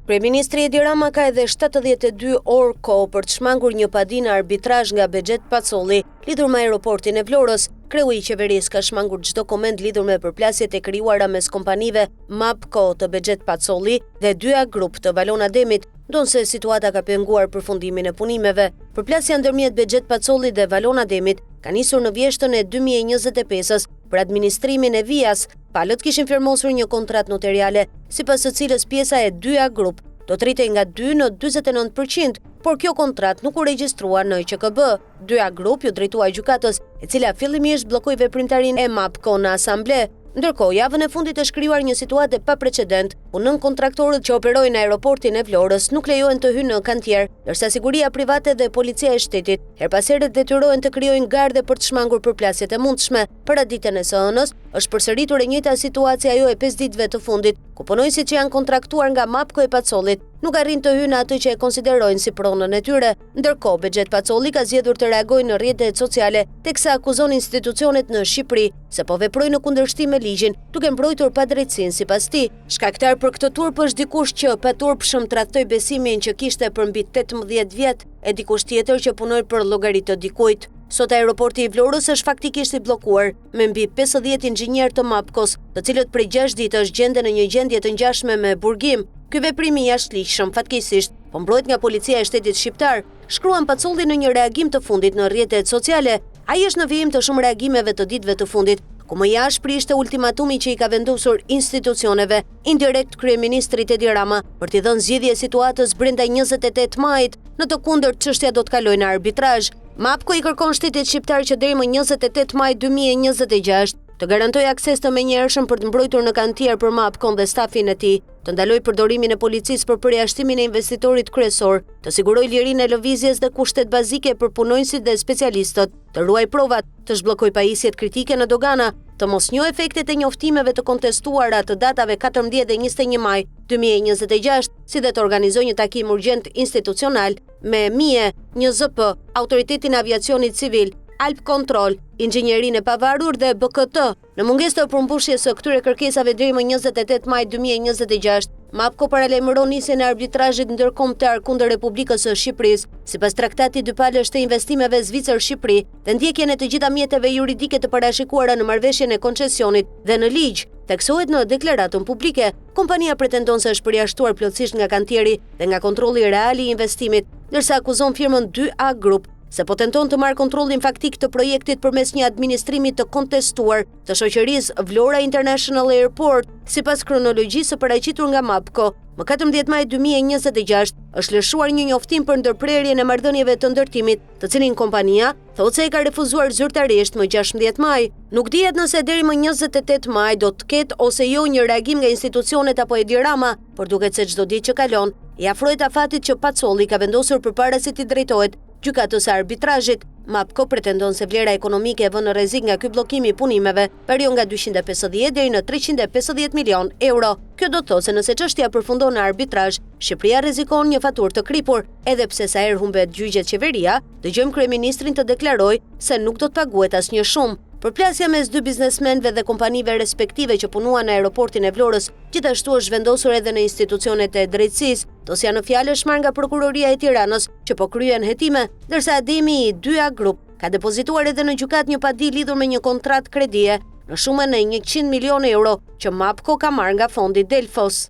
Kryeministri Edi Rama ka edhe 72 orë kohë për të shmangur një padi në arbitrazh nga Behgjet Pacolli, lidhur me aeroportin e Vlorës. Kreu i qeverisë ka shmangur çdo koment lidhur me përplasjet e krijuara mes kompanive MAPCO të Behgjet Pacolli dhe 2A Group të Valon Ademit, ndonëse situata ka penguar përfundimin e punimeve. Përplasja ndërmjet Behgjet Pacollit dhe Valon Ademit ka nisur në vjeshtën e 2025-ës për administrimin e vijës, Palët kishin firmosur një kontratë noteriale, sipas së cilës pjesa e 2A Group do të rritej nga 2 në 49%, por kjo kontratë nuk u regjistrua në QKB. 2A Group iu drejtua gjykatës, e cila fillimisht bllokoi veprimtarinë e MAPCO në asamble. Ndërkohë, javën e fundit është krijuar një situatë e paprecedentë, ku nënkontraktorët që operojnë në aeroportin e Vlorës nuk lejohen të hyjnë në kantier, ndërsa siguria private dhe policia e shtetit herë pas here detyrohen të krijojnë gardhe për të shmangur përplasjet e mundshme. Paraditen e së hënës, është përsëritur e njëjta situatë si ajo e 5 ditëve të fundit, ku punonjësit që janë kontraktuar nga Mapko e Pacollit nuk arrijnë të hyjnë në atë që e konsiderojnë si pronën e tyre. Ndërkohë, Behgjet Pacolli ka zgjedhur të reagojë në rrjetet sociale, teksa akuzon institucionet në Shqipëri se po veprojnë në kundërshtim me ligjin, duke mbrojtur padrejtësinë sipas tij. Shkaktar për këtë turp është dikush që paturpshëm tradhtoi besimin që kishte për mbi 18 vjet, e dikush tjetër që punoi për llogari të dikujt. Sot aeroporti i Vlorës është faktikisht i bllokuar, me mbi 50 inxhinierë të MAPCO-s, të cilët prej 6 ditësh gjenden në një gjendje të ngjashme me burgim. Ky veprim i jashtëligjshëm, fatkeqësisht, po mbrohet nga policia e shtetit shqiptar, shkruan Pacolli në një reagim të fundit në rrjetet sociale. Ai është në vijim të shumë reagimeve të ditëve të fundit, ku më i ashpri ishte ultimatumi që i ka vendosur institucioneve, indirekt kryeministrit Edi Rama, për t'i dhënë zgjidhje situatës brenda 28 majit, në të kundërt çështja do të kalojë në arbitrazh. MAPCO i kërkon shtetit shqiptar që deri më 28 maj 2026 të garantojë akses të menjëhershëm për të mbrojtur në kantier për MAPCO-n dhe stafin e tij, të ndalojë përdorimin e policisë për përjashtimin e investitorit kryesor, të sigurojë lirinë e lëvizjes dhe kushtet bazike për punonjësit dhe specialistët, të ruajë provat, të zhbllokojë pajisjet kritike në dogana, të mos njohë efektet e njoftimeve të kontestuara të datave 14 dhe 21 maj 2026, si dhe të organizojë një takim urgjent institucional me MIE, NJZP, Autoritetin e Aviacionit Civil, Albcontrol, Inxhinierinë e Pavarur dhe BKT. Në mungesë të përmbushjes së këtyre kërkesave deri më 28 maj 2026, MAPCO paralajmëron nisjen e arbitrazhit ndërkombëtar kundër Republikës së Shqipërisë, sipas traktatit dypalësh të investimeve Zvicër-Shqipëri dhe ndjekjen e të gjitha mjeteve juridike të parashikuara në marrëveshjen e koncesionit dhe në ligj, theksohet në deklaratën publike. Kompania pretendon se është përjashtuar plotësisht nga kantieri dhe nga kontrolli real i investimit, ndërsa akuzon firmën 2A Group se po tenton të marrë kontrollin faktik të projektit përmes një administrimi të kontestuar të shoqërisë Vlora International Airport, sipas kronologjisë së paraqitur nga MAPCO. Më 14 maj 2026 është lëshuar një njoftim për ndërprerjen e marrëdhënieve të ndërtimit, të cilin kompania thotë se e ka refuzuar zyrtarisht më 16 maj. Nuk dihet nëse deri më 28 maj do të ketë ose jo një reagim nga institucionet apo Edi Rama, por duket se çdo ditë që kalon, i afrohet afatit që Pacolli ka vendosur përpara se t'i drejtohet Gjykatës së Arbitrazhit. MAPCO pretendon se vlera ekonomike e vënë në rrezik nga ky bllokim i punimeve varion nga 250 deri në 350 milion euro. Kjo do të thotë se nëse çështja përfundon në arbitrazh, Shqipëria rrezikon një faturë të kripur, edhe pse sa herë humbet gjyqet qeveria, dëgjojmë kryeministrin të deklarojë se nuk do të paguhet asnjë shumë. Përplasja mes dy biznesmenëve dhe kompanive respektive që punuan në aeroportin e Vlorës, gjithashtu është zhvendosur edhe në institucionet e drejtësisë. Dosja në fjalë është marrë nga prokuroria e Tiranës, që po kryen hetime, ndërsa Ademi i 2A Group ka depozituar edhe në gjykatë një padi lidhur me një kontratë kredie në shumën e 100 milion euro që MAPCO ka marrë nga fondi Delfos.